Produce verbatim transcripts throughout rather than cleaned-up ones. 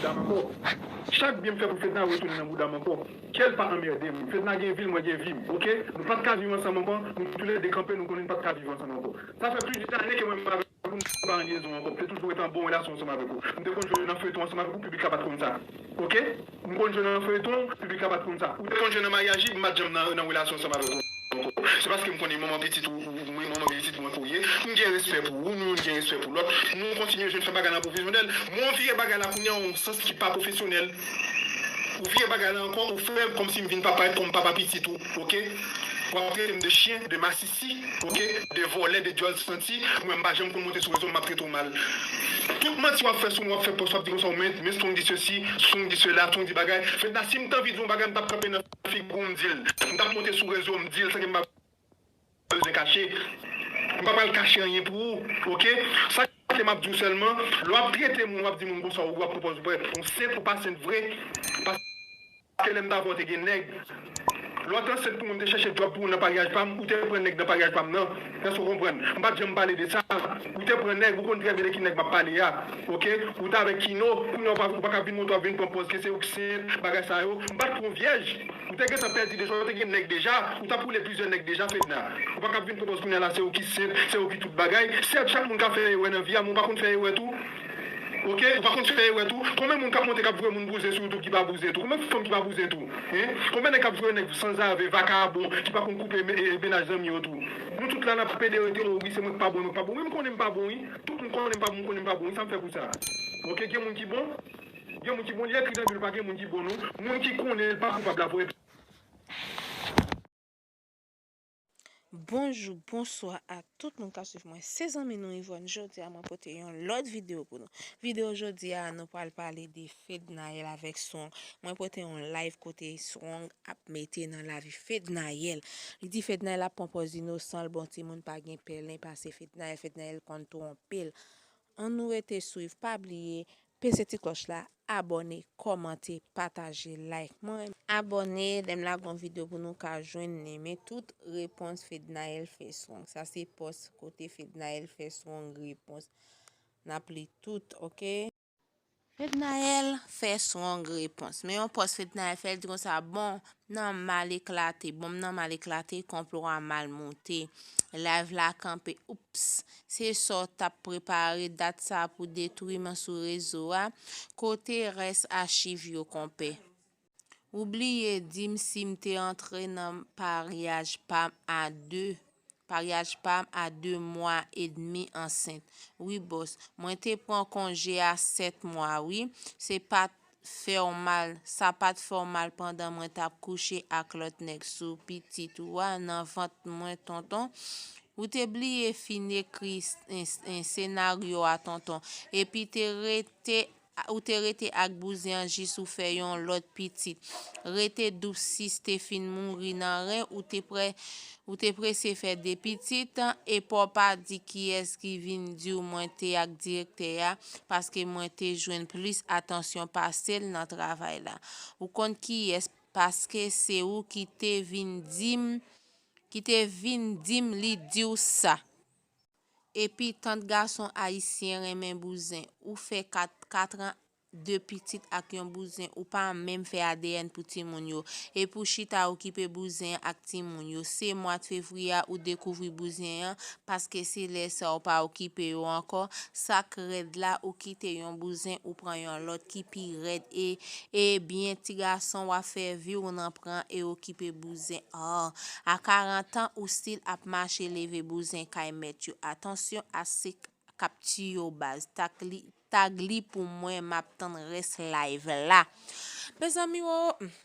bouda m ankò. Chak byen m fè pou Fedna retounen nan bouda m ankò. Kè l pa anmède m. Fedna gen vi l, mwen gen vi m, oke? Nou pa t ka viv ansanm ankò, nou toulède kanpe, nou konnen n pa t ka viv ansanm ankò. Sa fè plizyè ane ke mwen menm avèk ou, nou pa an lyezon ankò. M te toujou rete an bon relasyon ansanm avèk ou. M te konn jwe nan feyton ansanm avèk ou, piblik la pa t konn sa. Oke? M konn jwe nan feyton, piblik la pa t konn sa. Ou te konn jwe nan maryaj li, m pa t janm nan, nan relasyon ansanm avèk ou ankò. Se paske m konnen manman pitit ou, ou, ou, manman pitit mwen ke w ye. M gen respè pou ou, nou, nou gen respè pou lòt. Nou kontinye jwenn fè bagay nan pwofesyonèl. Men w vire bagay la kounye a yon sans ki pa pwofesyonèl. Ou vire bagay la ankò, ou fè kòmsi m vin pa parèt kòm papa pitit ou, oke? W ap trete m de chyen, de masisi, oke? De vòlè, de dyòl santi. Mwen, m pa janm konn monte sou rezo, m ap trete w mal. Tout manti w ap fè sou mwen, w ap fè pòs, w ap di konsa, men, men Strong di sesi, Strong di sela, Strong di bagay. Fedna, si m t anvi di yon bagay, m t ap kanpe nan figi w, m di l. M t ap monte sou rezo, m di l, san ke m pa bezwen kache. M pa pral kache anyen pou ou, oke? Sa k te m ap di w sèlman, lè w ap trete moun, w ap di moun konsa, ou ap pran pòz ou prè. Ou sent, ou pa sent vre. Paske lè m t avè w, te gen nèg. Lè w te ansent pou mwen, m te chèche djòb pou ou nan paryaj pa m, ou te pran nèg nan paryaj pa m nan. Èske w konprann? M pa t janm pale de sa. Ou te pran nèg, ou konn trè byen de ki nèg m ap pale a. Oke? Ou t avèk Kino, kounye a ou pa, ou pa ka vin montre w ap vin pran pòz ke se ou ki sent, bagay sa yo. M pa t pran w vyèj. Ou te gentan pèdi deja, ou te gen nèg deja, ou t ap woule plizyè nèg deja, Fedna. Ou pa ka vin pran pòz kounye a la, se ou ki sent, se ou ki tout bagay. Sèt, chak moun ka fè erè nan vi a, men ou pa konn fè erè tou. Oke? Ou pa konn fè erè tou. Konbyen moun k ap monte k ap voye moun bouzen sou YouTube ki pa bouzen tou? Konbyen fanm ki pa bouzen tou? Hein? Konbyen nèg k ap voye nèg sanzave, vakabon, ki pa konn koupe me-, e, mennaj zanmi yo tou? Nou tout la n ap pede rete, o wi, se mwen k pa bon, mwen k pa bon. Wi, m konnen m pa bon, wi. Tout moun konnen m pa bon, m konnen m pa bon, wi, sa m fè pou sa? Oke, gen moun ki bon? Gen moun ki bon, li ekri nan Bib, pa gen moun ki bon, non. Moun ki konnen l pa koupab la voye. Bonjou, bonswa a tout moun k ap swiv mwen. Se zanmi nou Yvonne. Jodi a, mwen pote yon lòt videyo pou nou. Videyo jodi a, nou pral pale de Fednaelle avèk Strong. Mwen pote yon live kote Strong ap mete nan lavi Fednaelle. Li di Fednaelle ap pran pòz inosan, l bon timoun, pa gen pèlen pase Fednaelle. Fednaelle konn twonpe l. Ann nou rete swiv. Pa bliye, peze ti klòch la, abòne, kòmante, pataje, like. Mwen abòne, lè m lage yon videyo pou nou ka jwenn li. Men tout repons Fednaelle fè Strong. Sa se pòs kote Fednaelle fè Strong repons. N ap li tout, oke? Fednaelle fè Strong repons. Men yon pòs Fednaelle fè, l di konsa, bon, nan mal eklate. Bon, m nan mal eklate, konplo a mal moute. Live la kanpe. Oups. Se sa w t ap prepare dat sa pou detwi m sou rezo a. Kote rès achiv yo, konpè? Ou bliye di m si m te antre nan paryaj pa m a de, paryaj pa m a de mwa edmi ansent. Wi, bòs. Mwen te pran konje a sèt mwa, wi. Se pa t fè w mal, sa pa t fè w mal pandan mwen t ap kouche ak lòt nèg sou pitit ou a nan vant mwen, tonton. Ou te bliye fin ekri s-, en, en, senaryo a, tonton. Epi te rete, ou te rete ak bouzen an jis ou fè yon lòt pitit. Rete doub sis te fin mouri nan ren, ou te prè, ou te prese fè de pitit, epi w pa di kiyès ki vin di w mwen te ak direktè a, paske mwen te jwenn plis atansyon pase l nan travay la. Ou konn kiyès, paske se ou ki te vin di m, ki te vin di m li di w sa. Epi tant gason ayisyen renmen bouzen. Ou fè kat, kat an, de pitit ak yon bouzen, ou pa menm fè A D N pou timoun yo. Epi w chita okipe bouzen an ak timoun yo. Se mwa fevriye a ou dekouvri bouzen an, paske se lè sa w pa okipe yo ankò. Sa k rèd la, ou kite yon bouzen, ou pran yon lòt ki pi rèd. E, ebyen, ti gason, w ap fè vi w nan pran e okipe bouzen. Ah, a karant an, ou still ap mache leve bouzen kay mèt yo. Atansyon a se k ap tiye w baz. Tag li, tag li pou mwen, m ap tann rès live la. Mezanmi, o,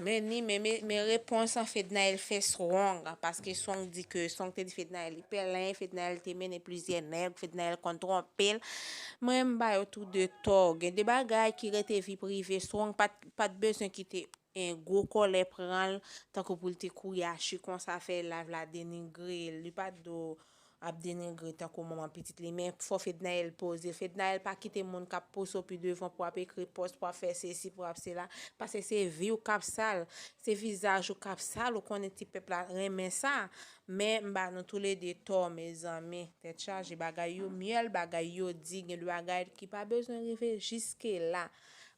men ni, men, men, men repons an Fednaelle fè Strong, paske Strong di ke Strong te di Fednaelle li pèlen, Fednaelle te mennen plizyè nèg, Fednaelle konn twonpe l. Mwen, m ba yo tou de tò. Gen de bagay ki rete vi prive, Strong pa t, pa t bezwen kite en gwo kòlè pran l, tankou pou l te kouri achi konsa, fè live la denigre l. Li pa t do ap denigre tankou manman pitit li, men fò Fednaelle poze. Fednaelle pa kite moun k ap pouse w pi devan pou ap ekri pòs, pou ap fè sesi, pou ap sela, paske se vi w k ap sal, se vizaj ou k ap sal, ou konnen ti pèp la renmen sa. Men m ba nou toulede tò, mezanmi. Tèt chaje, bagay yo myèl, bagay yo di, gen de bagay ki pa bezwen rive jiske la.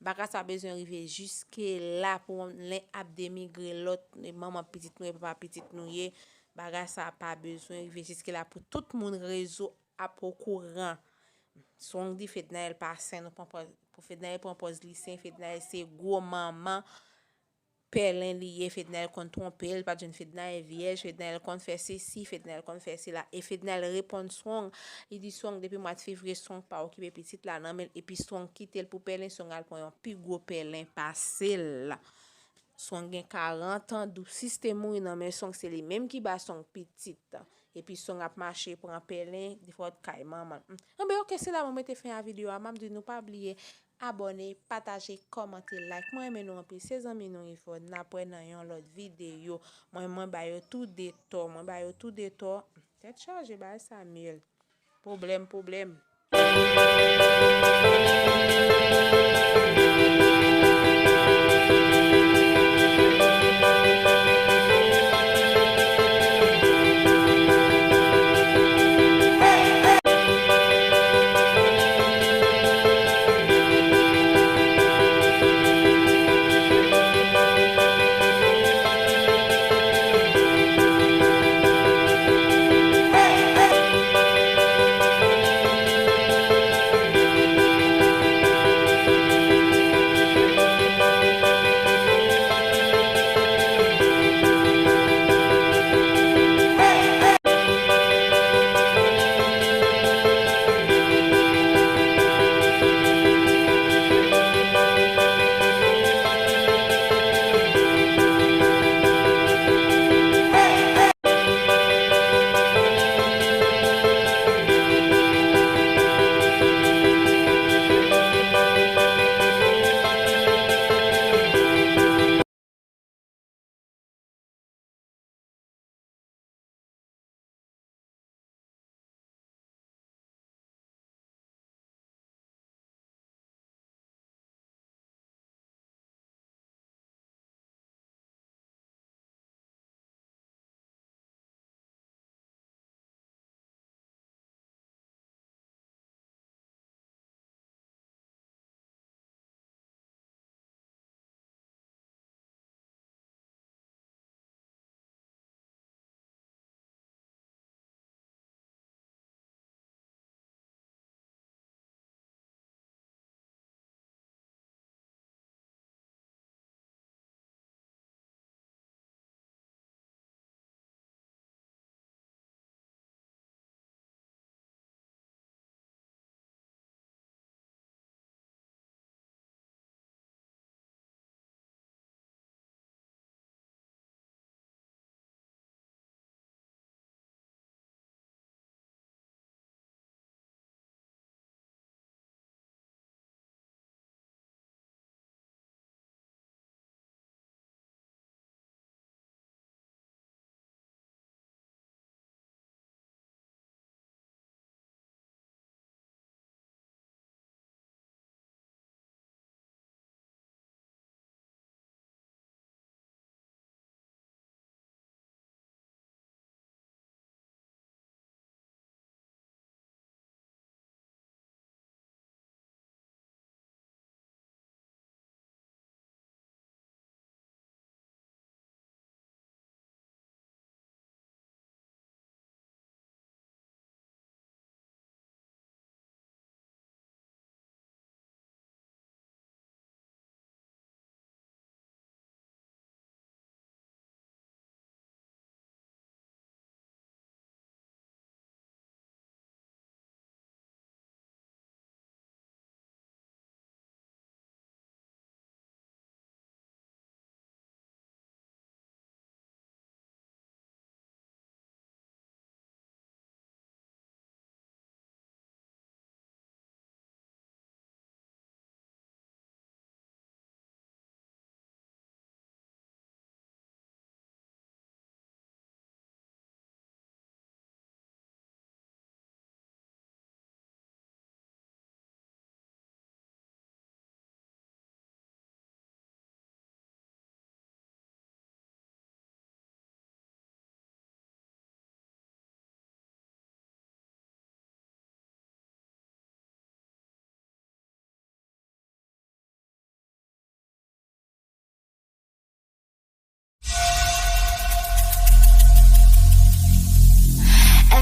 Bagay sa bezwen rive jiske la pou len ap denigre lòt, manman pitit nou ye, papa pitit nou ye. Bagay sa pa bezwen rive jiske la pou tout moun rezo ap okouran. Strong di Fednaelle pa sen, nou pran pòz, pou Fednaelle pran pòz li sen, Fednaelle se gwo manman pèlen li ye, Fednaelle konn twonpe l, li pa t jwenn Fednaelle vyèj, Fednaelle konn fè sesi, Fednaelle konn fè sela, e Fednaelle reponn Strong, li di Strong depi mwa fevriye Strong pa okipe pitit la nan men l, epi Strong kite l pou pèlen, Strong al pran yon pi gwo pèlen pase l. Strong gen karant an, Doub sis te mouri nan men Strong, se li menm ki ba Strong pitit. Epi Strong ap mache pran pèlen, li fòt kay manman l. Anben, oke, se la mwen mete fen a videyo a. M ap di nou pa bliye abòne, pataje, kòmante, like. Mwen renmen nou anpil. Se zanmi nou Yvonne. N ap wè nan yon lòt videyo. Mwen, mwen ba yo tou de tò. Mwen ba yo tou de tò. Tèt chaje, bagay sa myèl. Pwoblèm, pwoblèm.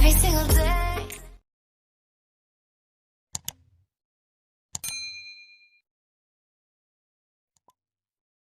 Every single day.